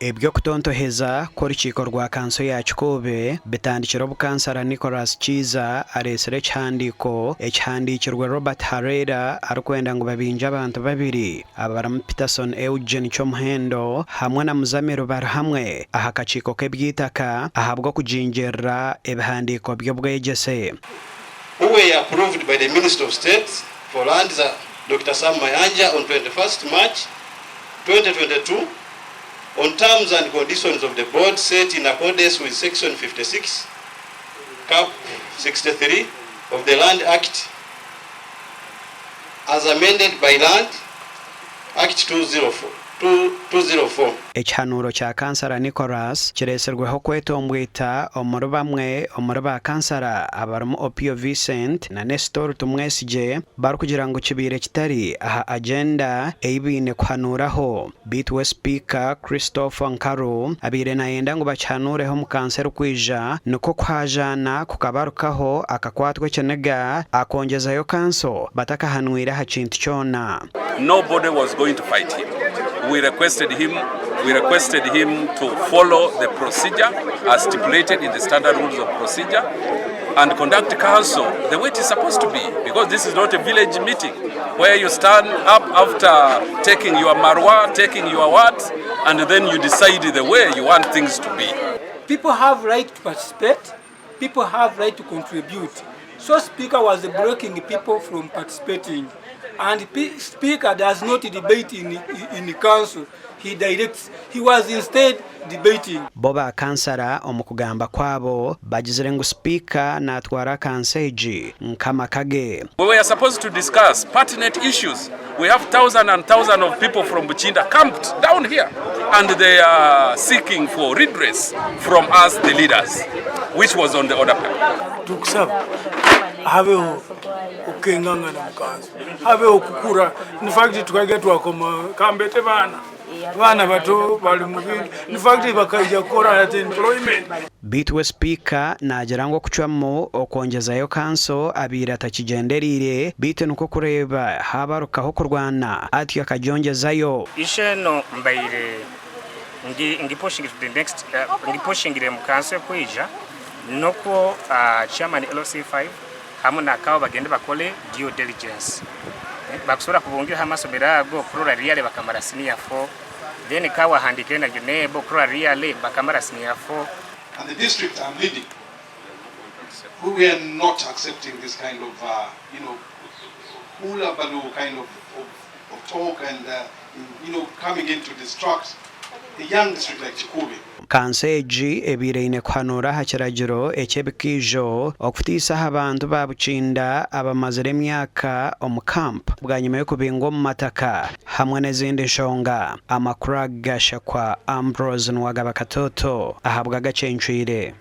Eby'okutontoheza kw'orukiiko rwa kanso ya Kikuube bitandikire obu kansara Nicholas Kiiza areetsire ekihandiiko ekihandiikirwe Robert Harera arikwenda ngu babingye abantu babiri abarimu Peterson Eugene Kyomuhendo hamwe na Muzamiru Barihamwe aha kakiiko k'eby'eitaka ahabw'okugingirira ebihandiiko by'obwegyese. Who were approved by the Minister of State for Lands Dokita Sam Mayanja on 21st March 2022 on terms and conditions of the board set in accordance with section 56 cap 63 of the Land Act as amended by Land Act 2004. Ekihanuuro kya Kansara Nicholas kireetsirweho okwetombwita omuri bamwe omuri ba kansara abarimu Opio Vincent na Nestor Tumwesigye barikugira ngu kibaire kitari aha agenda ei baine kuhanuuraho. Beitu we Sipiika Christopher Nkaru abaire nayenda ngu bakihanuureho omu kanso erikwija nikwo kuhaajaana kukabarukaho akakwatwa ekiniga akongyezayo kanso batakahanwire aha kintu kyona. Nobody was going to fight him. We requested him, we requested him to follow the procedure as stipulated in the standard rules of procedure and conduct council the way it is supposed to be because this is not a village meeting where you stand up after taking your marwa, taking your what, and then you decide the way you want things to be. People have right to participate, people have right to contribute. So speaker was blocking people from participating. And speaker does not debate in, in council. He directs. He was instead debating. Bo ba kansara omu kugamba kwabo bagizire ngu sipiika natwara kanso egi nk'amaka ge. We were supposed to discuss pertinent issues. We have thousand and thousand of people from Buchinda camped down here and they are seeking for redress from us the leaders which was on the order paper. Tukusaba habeho okukengangana mu kanso habeho okukura in fact tukajya twakoma kambete baana baana bato bali mu bintu in fact bakaija kukora at employment. Beitu we sipiika naagira ngu okucwamu okwongyezayo kanso abaire atakigyendereire beitu nikwo kureeba haabarukaho okurwana atyo akagyongyezayo. Issue eno mbaire ngipushingire to the next, ngipushingire mu kanso ekwija nukwo chairman LC5 hamu na CAO bagende bakole due diligence. Bakusobora kubungiraho amasomero ago kurora really bakamara senior 4 then CAO ahandikire na UNEB kurora really bakamara senior 4. And the district I'm leading, we are not accepting this kind of, uh, you know, hula baloo kind of, of, of talk and, uh, you know, coming in to distract a young district like Kikuube. Kanso egi ebaire eine kuhanuura aha kiragiro eky'ebikaijo okutiisa aha bantu ba Bukinda abamazire emyaka omu camp bwanyima y'okubingwa omu mataka hamwe n'ezindi nshonga. Amakuru aga gashakwa Ambrose Nuwagaba Katoto ahabw'agacencwire.